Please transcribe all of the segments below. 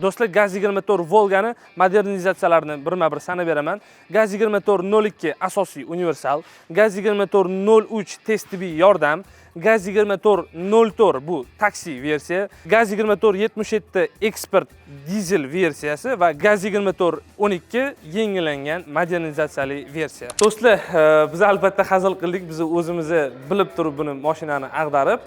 Do'stlar, GAZ 24 Volgani modernizatsiyalarini birma-bir sanab beraman. GAZ 2402 asosiy universal, GAZ 2403 tez tibbiy yordam, GAZ 2404 bu taksi versiya, GAZ 2477 ekspert dizel versiyasi va GAZ 2412 yangilangan modernizatsiyali versiya. Do'stlar, biz albatta hazil qildik. Biz o'zimizni bilib turib buni mashinani ag'darib,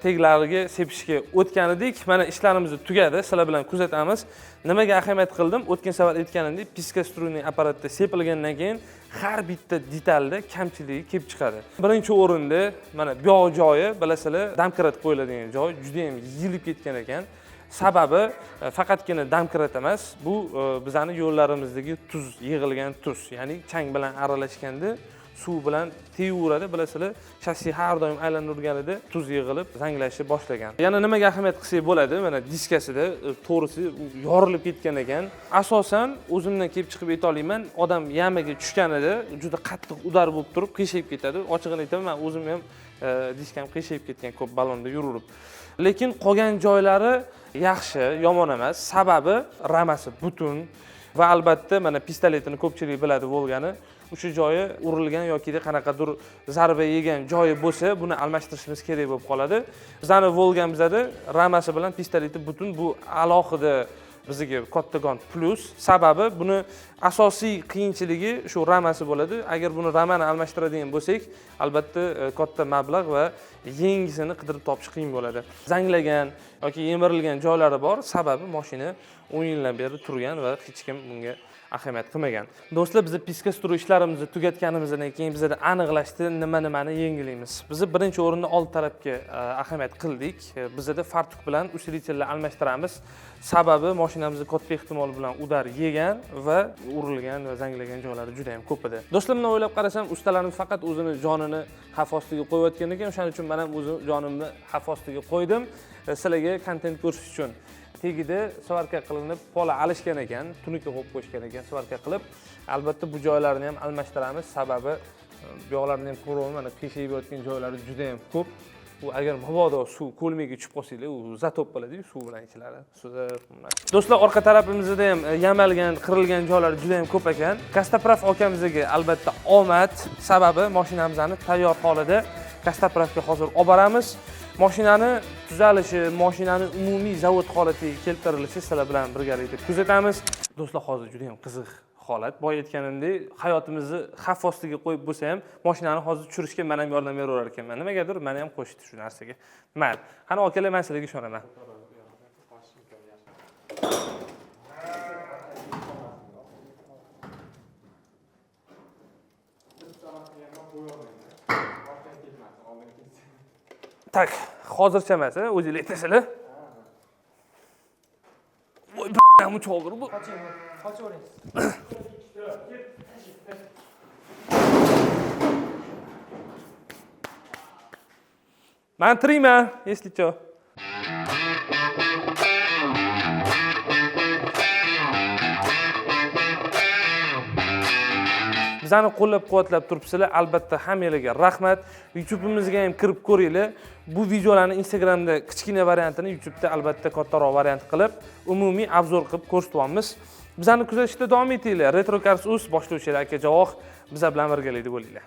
teglariga sepishga o'tgan edik. Mana ishlarimiz tugadi, sizlar bilan kuzatamiz. Nimaga ahamiyat qildim? O'tgan safar aytganimdek, пескоструйный apparatda sepilgandan keyin har bitta detalda kamchiligi kelib chiqadi. Birinchi o'rinda mana bu yoq joyi, bilasizlar, домкрат qo'yiladigan joy juda ham yeyilib ketgan ekan. Sababi faqatgina домкрат emas, bu bizani yo'llarimizdagi tuz, yig'ilgan tuz, ya'ni chang bilan aralashganda suv bilan tegaveradi. Bilasizlar, shassi har doim aylanurganida tuz yig'ilib zanglashni boshlagan. Yana nimaga ahamiyat qilsak bo'ladi? Mana diskasida to'g'risi u yorilib ketgan ekan. Asosan o'zimdan kelib chiqib ayta olaman, odam яма ga tushganida juda qattiq удар bo'lib turib qiyshayib ketadi. Ochig'ini aytaman, man o'zim ham diskam qiyshayib ketgan ko'p balonda yurib. Lekin qolgan joylari yaxshi, yomon emas. Sababi ramasi butun va albatta mana pistoletini ko'pchilik biladi Volgani. O'sha joyi urilgan yoki qanaqadir zarba yegan joyi bo'lsa, buni almashtirishimiz kerak bo'lib qoladi. Bizani Volgamizda ramasi bilan pistoleti butun, bu alohida bizga kattakon plyus. Sababi buni asosiy qiyinchiligi shu ramasi bo'ladi. Agar buni ramani almashtiradigan bo'lsak, albatta katta mablag' va yangisini qidirib topish qiyin bo'ladi. Zanglagan yoki yemirilgan joylari bor, sababi mashina 10 yildan beri turgan va hech kim bunga ahamiyat qilmagan. Do'stlar, biz пескоструй ishlarimizni tugatganimizdan keyin bizada aniqlashdi, nima nimani yangilaymiz. Biz birinchi o'rinda old tarafga ahamiyat qildik. Bizada фартук bilan усилитель lar almashtiramiz. Sababi mashinamizni katta ehtimol bilan удар yegan va urilgan va zanglagan joylari juda ham ko'p edi. Do'stlar, bundan o'ylab qarasam, ustalarimiz faqat o'zini jonini xavf ostiga qo'yayotgan ekan. O'shaning uchun men ham o'zim jonimni xavf ostiga qo'ydim. Sizlarga kontent ko'rsatish uchun. Tagida сварка qilinib, pola alishgan ekan, tunuka qo'yib qo'yishgan ekan сварка qilib. Albatta bu joylarni ham almashtiramiz. Sababi bu yoqlarni ham ko'raman, mana qiyshayib yotgan joylari juda ham ko'p. Bu agar mabodo suv ko'lmakka tushib qolsanglar, u затоп bo'ladi-yu suv bilan ichiladi. Suzib. Do'stlar, orqa tarafimizda ham yamalgan, qirilgan joylari juda ham ko'p ekan. Костоправ akamizga albatta omad. Sababi mashinamizni tayyor holida костоправ ga hozir olib boramiz. Mashinani tuzalishi, mashinani umumiy zavod holatiga keltirilishi sizlar bilan birgalikda kuzatamiz. Do'stlar, hozir juda ham qiziq holat. Boya aytganimdek, hayotimizni xavf ostiga qo'yib bo'lsa ham, mashinani hozir tushirishga men ham yordam beraverar ekanman. Nimagadir meni ham qo'shdi shu narsaga. Mayli. Qani akalar, men sizlarga ishonaman. Так, hozircha emas, o'zinglar aytasizlar. Voy, chog'ir bu. Qochavering. Man tirikman, если чё. Bizani qo'llab-quvvatlab turibsizlar, albatta hammanglarga rahmat. YouTube'imizga ham kirib ko'ringlar. Bu videolarni Instagramda kichkina variantini, YouTube'da albatta kattaroq variant qilib, umumiy обзор qilib ko'rsatyapmiz. Bizani kuzatishda davom etinglar. Retro Cars Uz boshlovchilari aka Javoh bizlar bilan birgalikda bo'linglar.